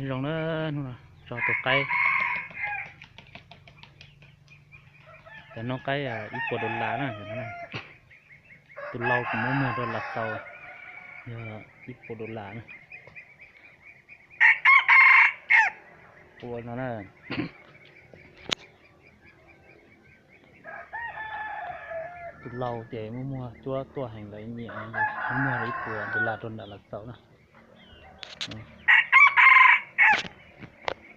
Zoo na, hnub no tso tus qaib, cov noob qaib ib puas dollar na. Tus lau kuv muab muag rau Lav Xaus yog ib puas dollar na. Ua no na, tus lau ces muaj muag cuab tuaj heev lawv nyiam, muag ib puas dollar rau nram Lav Xaus na.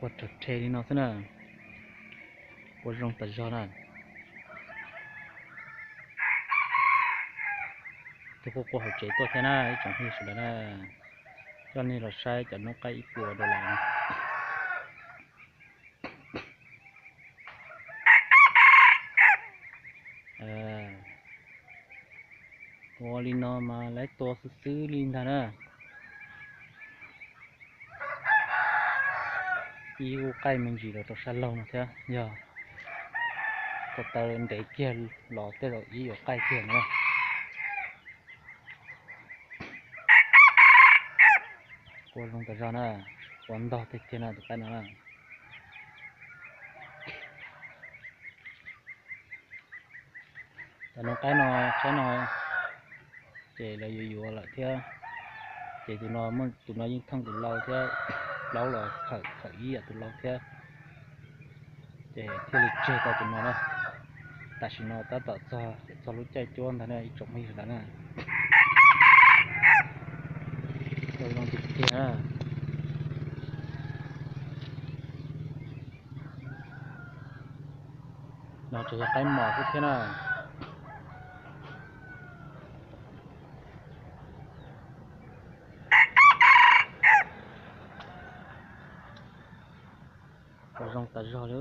Ua rhe rhe li no xwb na, ua zoo tas zog na. Tus quaj quaj hauv tsev tuaj thiab na ib tsoom phooj ywg sawv daws na, coj nej los saib cov noob qaib ib puas dollar na. Ua li no mas lawv tua xwb xwb li ntag na. Ib ub qaij me ntsis los rau sab laug no thiab, yog ko taw ntev kiag los tej zaum ib yuav qaij kiag na. Ua zoo tas zog na, ua ntog tiag tiag no tus qaib no na. Cov noob qaib no, tshaib no ces lawv yuav yuav lawm thiab. Ces tus no, tus no yeej thooj tus lau thiab, plaub los khawm khawm ib yam tus lau thiab, ces thiaj li tseg tau tus no na. Tam sim no tab tom txog, txog lub caij cuab ntag na ib tsoom phooj ywg sawv daws na. Ua zoo tiag tiag na. No tseem yog qaib mos xwb thiab na. Ua zoo tas zog li.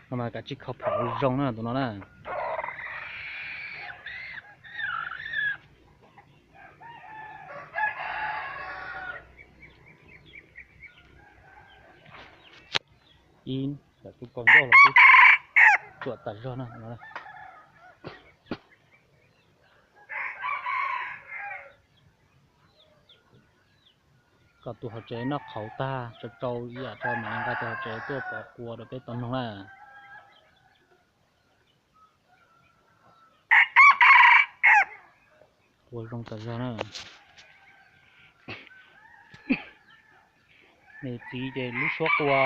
No mas kav tsij kho phom ua zoo na tus no na. Ib yam tub kaus ncauj los twb tsuam tas zog na. Kom tus hauv tsev noj qhauv tag tsau tsau ib yam rau mam li nqa tus hauv tsev tuaj pov qua rau peb tau mloog na. Qua zoo tas zog na. Nws txiv ces lub suab qua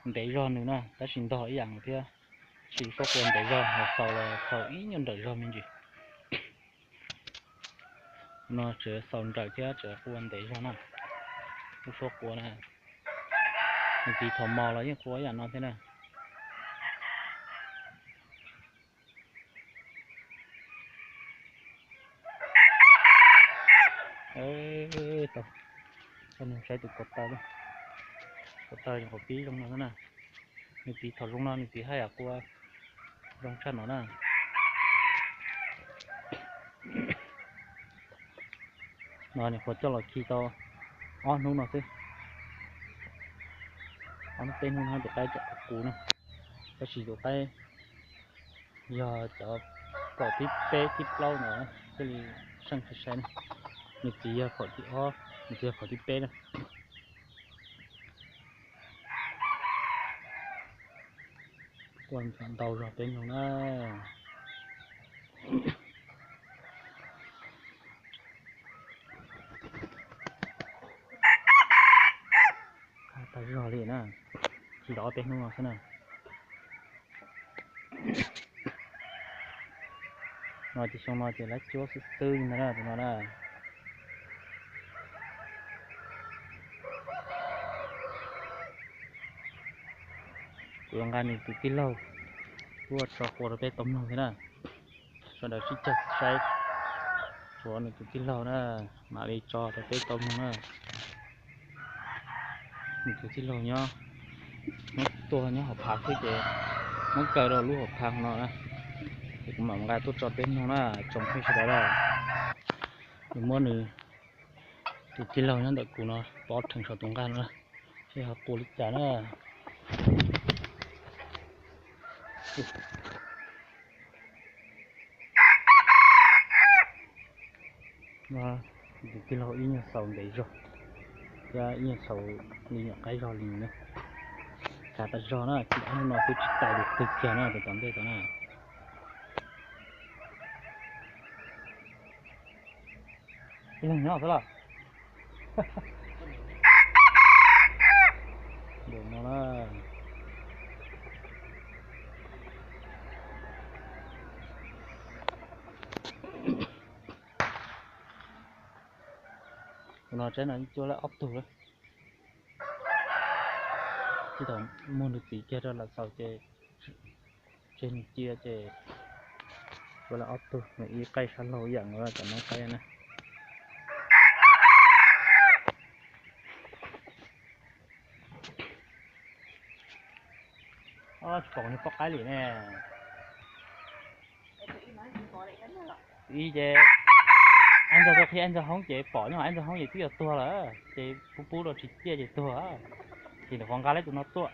ntev zog nws na, tab sis ntog ib yam thiab. Tab sis lub suab qua ntev zog, xaus los xaus ib nyuag nrawm zog me ntsis. No tseem xaus nrawm thiab tseem qua ntev zog na. Lub suab qua na, nws txiv thaum mos los yeej qua ib yam no thiab na. Tau, tau nug saib tus ko taw, ko taw nyuam qhuav pib zoo no xwb na. Nws txiv thaum zoo no nws txiv haj yam qua zoo tshaj no na. No nyuam qhuav coj los khi tau ob hnub no xwb. Ob hnub peb hnub no tus qaib tseem qus na. Tab sis tus qaib yog cov phaum thib peb thib plaub no thiaj li seej sai sai na. Nws txiv yog phaum thib ob, nws txiv yog phaum thib peb na. Qua ntau zog peb mloog na. Qab tag zog li na, tsis tau ob peb hnub no xwb na. No ces xyoo no ces lab cuab xwb xwb li ntag na tus no na. Kuv yuav nqa nws tus tij laug tuaj tso qua rau peb tau mloog thiab na. Sawv daws sib caug saib, tshuav nws tus tij laug na, mam li tso rau peb tau mloog na. Nws tus tij laug nyob, muab tuaj nyob hauv phav xwb ces muab kaw rau lub hauv phav no na. Ces kuv mam nqa tuaj tso peb mloog na, tsoom phooj ywg sawv daws na. Nws muab nws tus tij laug nyob ntawm kuv no pob rheev saum tus nqaj no na, seb ho qua li cas na. Tus tij laug ib nyuag xaus ntev zog, thiab ib nyuag xaus li nyuam qaib zog li na. Kav tas zog na, tsis tas hnub no twb tsis tais li twg kiag na, tus tom ntej tod na. Ib leeg nyob xwb los? Npaum no na. Tus no tsaib no cuab lawm ob tug lawm. Tsis tau muag nws txiv kiag rau lam xaus ces tseg nws cia ces cuab lawm ob tug, nws ib qaij sab laug ib yam nkaus cov noob qaib na. Tsis pom nws poj qaib li ne. Ib ces ab ntxawg tuaj qhib ab ntxawg hoob ces pom nyob ab ntxawg hoob ces twb yuav tuag lawm ces pub pub rau tsis ciaj ces tuag. Ces nws qhov nqa lawm tus no tuaj.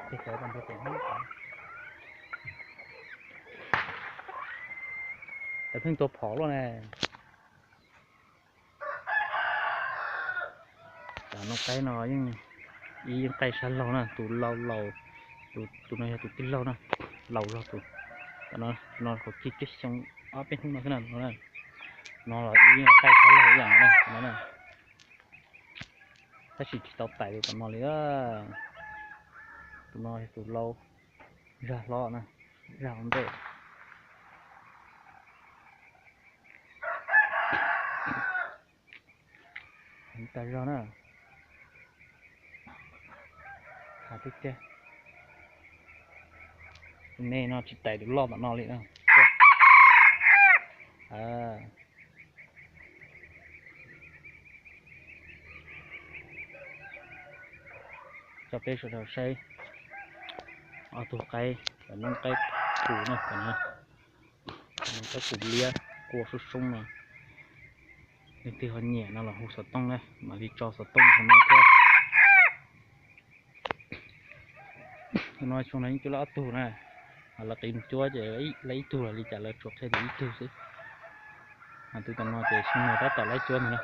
Ces cov ntawd pheej tua phom luaj ne. Cov noob qaib no yeej, ib yeej qaij sab laug na, tus laus laus, tus no yog tus tij laug na, laus zog tus. Tus no qhov kig kiag xyoo ob peb hnub no xwb na, no los ib yeej qaij sab laug ib yam no na. Tab sis tsis tau tais tus tom no li. Tus no yog tus laus, zag hlob na, zag hauv ntej. Ib tag zog na. Hav tiag tiag. Nej no tsis tais tus loj tom no li na. Tso peb sawv daws saib ob tug qaib, noob qaib qus na, noob qaib qus liab kua soob soob no. Leej twg ho nyiam no los hu xov tooj na, mam li tso xov tooj hauv no thiab. No xyoo no yeej cuab lawm ob tug na, lawv qiv mus cuab ces lawv ib tug los li cas lawv tsuas qhia tias ib tug xwb. Tus tom no ces xyoo no tab tom lawv cuab ntag na.